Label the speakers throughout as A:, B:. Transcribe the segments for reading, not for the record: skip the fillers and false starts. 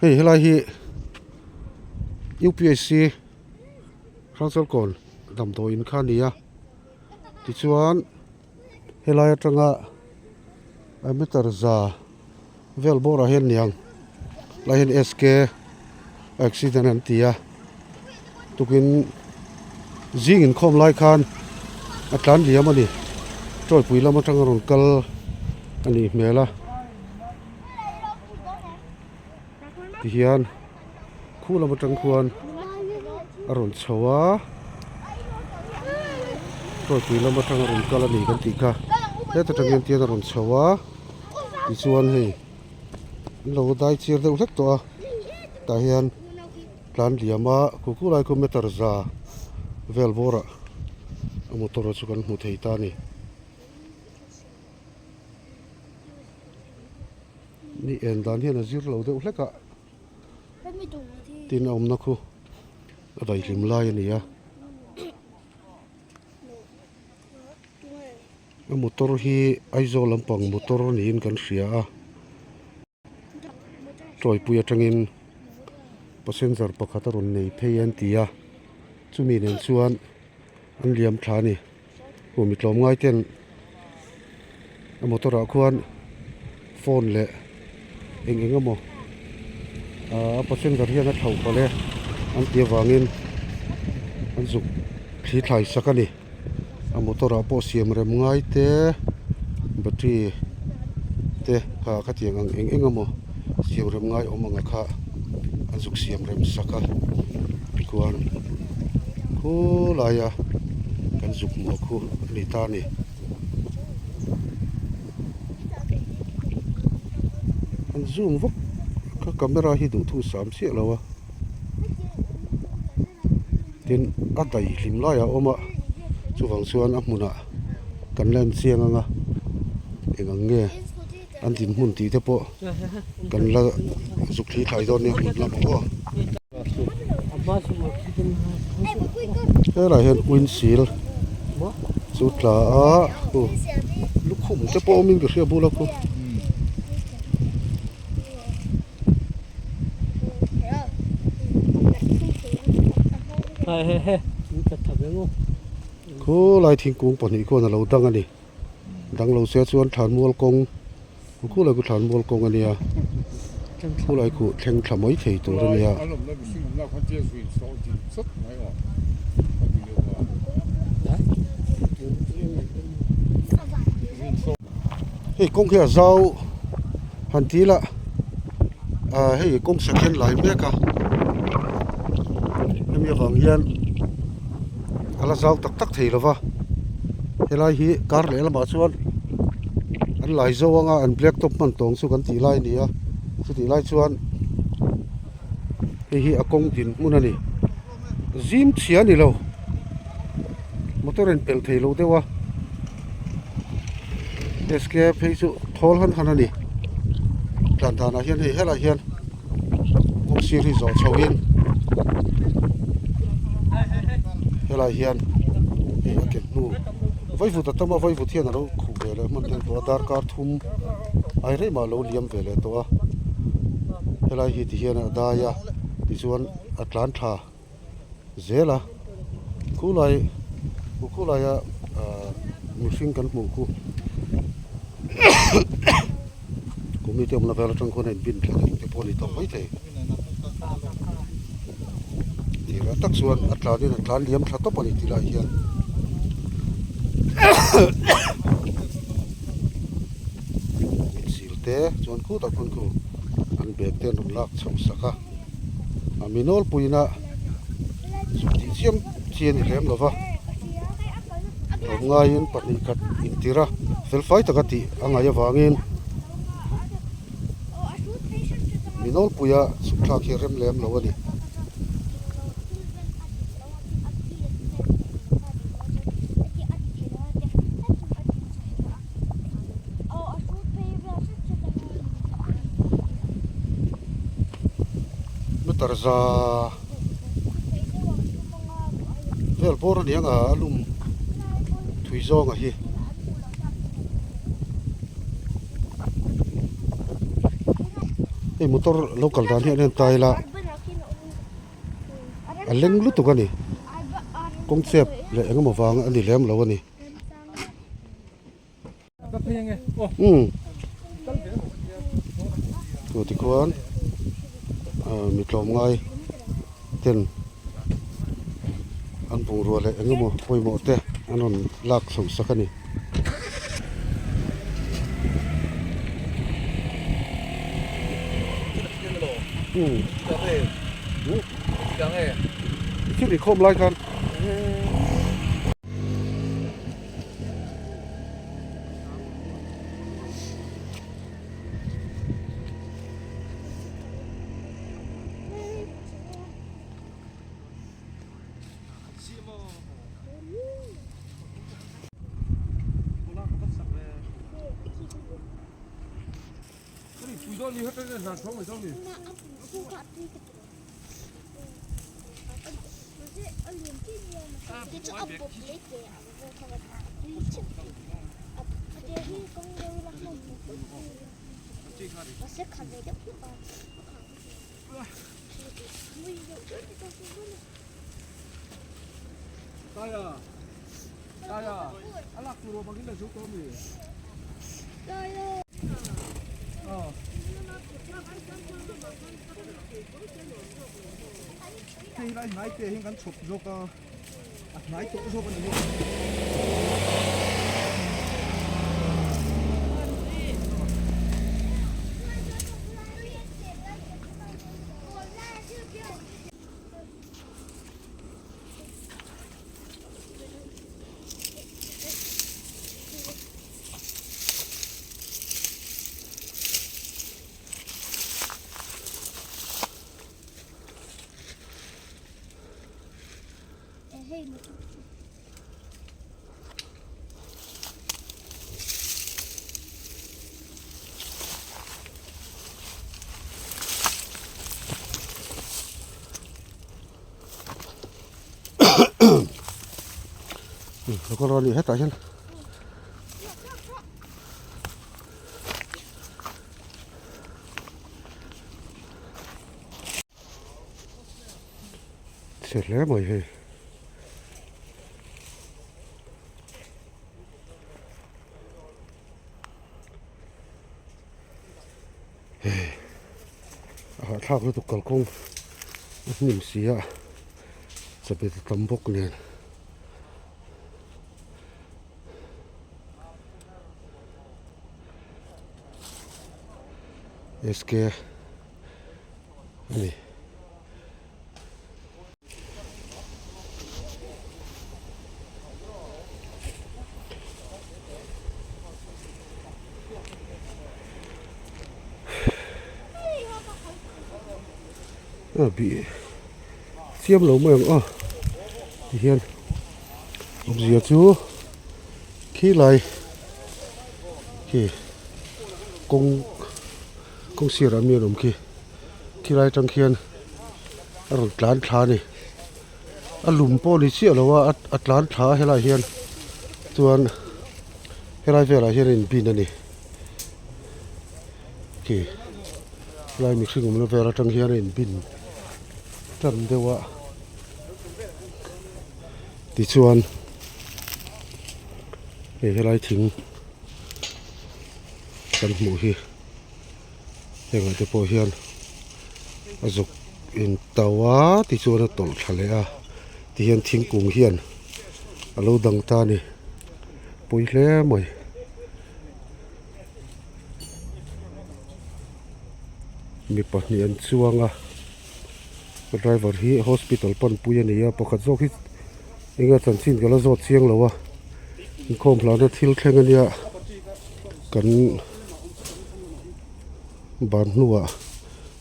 A: Hei helai hi U_P_S_C Hrangchalkawn damdawiin kha a ni a tichuan helai atanga meter za vel bawrah hian niang lai hian S_K accident an ti a tukin zing inkhawm lai khan a tlan liam a ni tawipui lam atanga rawn kal a nih hmel a. Tihian khu lam atang khuan a rawn chho a tawipui lam atang a rawn kal a ni kan tih kha heta tang hian tian a rawn chho a tichuan hei an lo dai chir deuh hlek tawh a tah hian tlan liam a khu khu lai khu meter za vel bawrah a motor chu kan hmu thei ta a ni. Ni en dan hian a zir lo deuh hlek a tin a awmna khu a daihlim lai a ni a a motor hi Aizawl lampang motor niin kan hria a tawipui atangin passenger pakhat a rawn nei phei an ti a chumi nen chuan an liam thla a ni. Aw mi tlawmngai ten a motor ah khuan phone leh eng eng emaw ahh a passenger hian a thlauh palh e an tih avangin an zuk thli thlai sak a ni a motor ah pawh siam rem ngai te battery te kha khatiang ang eng eng emaw siam rem ngai awm ang a kha an zuk siam rem sak a tikhuan khulai a kan zuk hmuh khu a ni ta a ni. An zoom vak ka camera hi duhthu sam chiah lo a tin a daihlim laiah a awm a chuvang chuan a hmunah kan la en chiang ang a eng ang nge. An dinhmun tih te pawh kan la zuk thli thlai dawn nia hmun lamah aw. Helaiah hian windshield chu tla a khu lukhum te pawh awmin ka hria bula khu. Khulai thingkung pahnih khuan a lo dang a ni. Dang lo se chuan thlanmual kawng khulai khu thlanmual kawng a nia khulai khu thleng thla mai thei tur a nia. Hei kawng hi a zau han ti ila ah hei kawng sak hian lai mek a hemi avang hian a la zau tak tak thei lo va helai hi kar leh lamah chuan an lai zo anga an black top hman tawng chu kan tih lai a ni a chutih lai chuan hei hi a kawng din hmun a ni zim chhia a ni lo motor in pelh thei lo deuh a sk phei chu thawl han han a ni tlan danah hian hei helaiah hian. Kawng sir hi zawh chho in helai hian hei a ke hnu vaivut a tam a vaivut hian alo khuh ve leh hman tel tawh a darkar thum ai rei mah alo liam ve leh tawh a helai hi ti hian a dai a tichuan a tlan tha zel a khulai khulaia ahh mihring kan hmuh khu committee awmna vel atang khuan a in bin thla deuh te pawh a ni tawh maithei tirah tak chuan a tlan in a tlan liam thla tawp a ni tih lai hian sil te chuan khutah khuan khu an bag te an rawn lak chhoh sak a. A mi nawlpuiin a zuk tih chiam chi a ni lem lo va tlawm ngaiin pahnih khat intir a fel fai taka tih a ngaih avangin mi nawlpuia chhuk thlak hi a rem lem lo a ni. Meter za vel bawr a ni ang a a lum thui zawng a hi. Hei motor lo kal dan hi an en ta ila a leng lutuk a ni kawng chep leh eng emaw vang a ni lem lo a ni. Umm chu tikhuan ah mi tlawmngai ten an bungrua leh eng emaw pawimawh te an rawn lak chho sak a ni. Thil inkhawm lai khan. Lo kal rawh ni hetah hian chhe hle mai hei. Hei a hahthlak lutuk kalkawng a hnim si a chawhmeh te tam bawk nen. SK a ni. A bih chiam lo mai ang a tihian awmzia chu khilai khi kawng kawng sirah mi an awm khi khilai atang khian a rawn tlan thla a ni a lum pawh ni chiah lo a a tlan thla a helaiah hian chuan helai velah hian a inbin a ni khi helai mihring awmna vel atang hian a inbin tan deuh a tichuan hei helai thing kan hmuh hi. Hengah te pawh hian a zuk in to a tichuan a tawlh thla leh a tihian thingkung hian a lo dang ta a ni pawi hle mai. Mi pahnih an chuang a driver hi hospital panpui a ni a pakhat zawk hi eng nge chanchin ka la zawt chiang lo a inkhawm hlana thil thleng a nia kan ban hnuah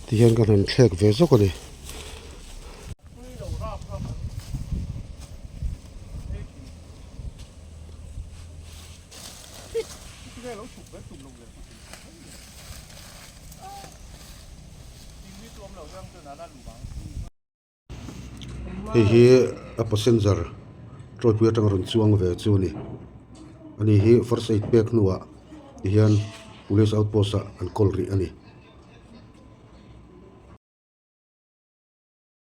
A: tihian kan han thlek ve zawk a ni. Hei hi a passenger tawipui atanga rawn chuang ve chu a ni ani hi first aid pek hnuah tihian police outpost ah an kawl rih a ni.